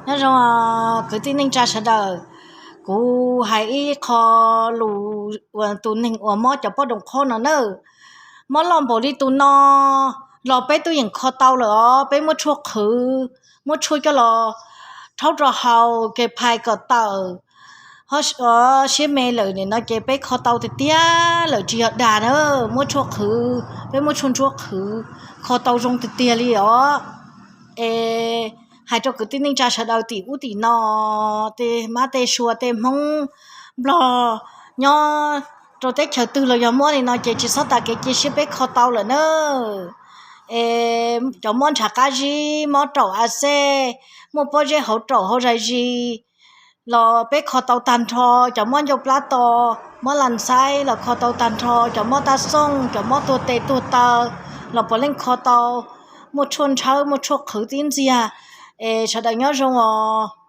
Nyob zoo kwv tij neej tsa sawv daws, kuv hais ib qho lus uas tus neeg uas mob cov pob doos qhob no nawb. Mob loj npaum li tus no los peb twb yeej kho tau lawm os, peb muab tshuaj qhwv, muab tshuaj coj los rhaub rau haus, kev phais kom tawm, siab me lawm nim no ces peb kho tau tiag tiag lawm, tsis yog dag na, muab tshuaj qhwv, peb muab tshuaj ntsuab qhwv, kho tau zoo tiag tiag li os. Es hais rau kwv tij neej tsa sawv daws tim ub tim no, tej mab tej sua tej Hmoob Nplog nyob rau teb chaws twg los yog muab li no ces tsis txhob tas kev cia siab, peb kho tau lawm na. Es cov mob ntshav qab zib, mob raum a xej, muaj pob zeb hauv raum hauv zais zis los peb kho tau tag nrho, cov mob ncauj plab to, mob las xaib los kho tau tag nrho, cov mob taj xooj, cov mob tuag tes tuag taw los puav leej kho tau, muaj tshuaj ntshawb, muaj tshuaj qhwv tib ntxiag. Es sawv daws nyob zoo os.